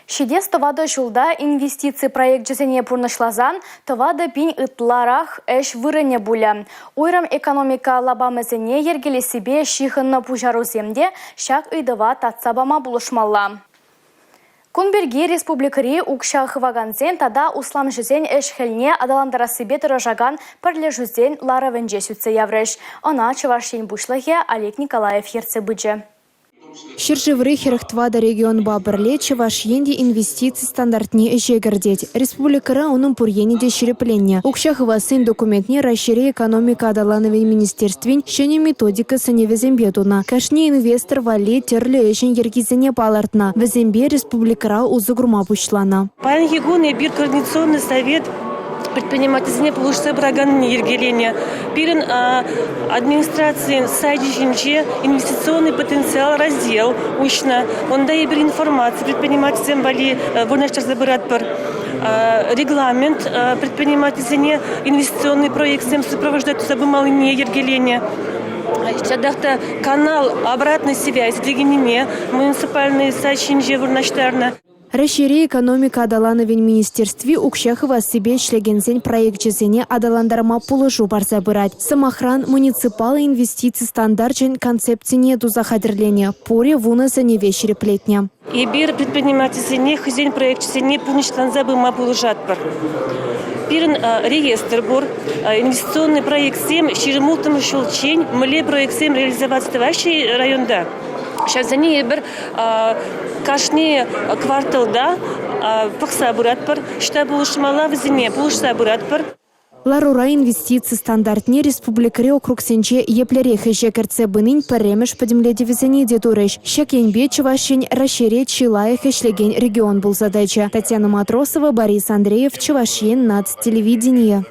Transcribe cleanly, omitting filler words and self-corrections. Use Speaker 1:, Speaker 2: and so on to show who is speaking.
Speaker 1: Ҫитес тӑватӑ ҫулта инвестици проекчӗсене пурнӑҫласан 4000 ытларах ӗҫ вырӑнӗ пулӗ. Уйрӑм экономика лапамӗсене йӗркелессипе ҫыхӑннӑ пуҫарусем те ҫак ыйтӑва татса пама пулӑшмалла. Кун пирки республикӑри укҫа хывакансен тата усламҫӑсен ӗҫ-хӗлне аталантарассипе тӑрӑшакан пӗрлешӳсен ларӑвӗнче сӳтсе яврӗҫ. Ӑна Чӑваш Ен Пуҫлӑхӗ Олег Николаев ертсе пычӗ.
Speaker 2: Ҫӗршыври 44 регионпа пӗрле Чӑваш Ен те инвестици стандартне ӗҫе кӗртет. Республикӑра унӑн пур енӗ те ҫирӗпленнӗ. Укҫа хывассин документне Раҫҫейри экономика аталанӑвӗн министерствин ҫӗнӗ методика сӗнӗвӗсемпе тунӑ. Кашни инвестор валли тӗрлӗ ӗҫӗн йӗркисене палӑртнӑ, вӗсемпе республикӑра усӑ курма пуҫланӑ.
Speaker 3: Паянхи кун эпир Координационный совет предпринимательсене пулӑшса пыраканнине йӗркеленӗ. Пирӗн администрацин сайчӗ ҫинче инвестиционный потенциал раздел уҫнӑ. Унта эпир информаци предпринимательсем валли вырнаҫтарса пыратпӑр. Регламент предпринимательсене инвестиционный проектсем сопровождать туса пымаллине йӗркеленӗ. Ҫапах та канал обратной связи текеннине муниципальный сайт ҫинче вырнаҫтарнӑ.
Speaker 2: Раҫҫейри экономика аталанӑвӗн министерстви укҫа хывассипе ӗҫлекенсен проекчӗсене аталантарма пулӑшу парса пырать. Сӑмахран, муниципаллӑ инвестици стандарчӗн концепцине туса хатӗрленӗ, пурӗ вунӑ сӗнӗве ҫирӗплетнӗ.
Speaker 3: Эпир предпринимательсене хӑйсен проекчӗсене пурнӑҫланса пыма пулӑшатпӑр. Пирӗн реестр пур. Инвестиционный проектсем 26-мӗш ҫулччен мӗнле проектсем реализоваться тӑваҫҫӗ районта, ҫавсене эпир Кашни кварталта пӑхса пыратпӑр, ӑҫта пулӑшмалла вӗсене пулӑшса пыратпӑр.
Speaker 2: Ларура инвестици стандартне республикӑри округсенче еплерех ӗҫе кӗртсе пынин пӗрремӗш пӗтӗмлетӗвӗсене те турӗҫ. Ҫак енпе Чӑваш Ен Раҫҫейре чи лайӑх ӗҫлекен регион пулса тӑчӗ. Татьяна Матросова, Борис Андреев, Чӑваш Ен наци телевиденийӗ.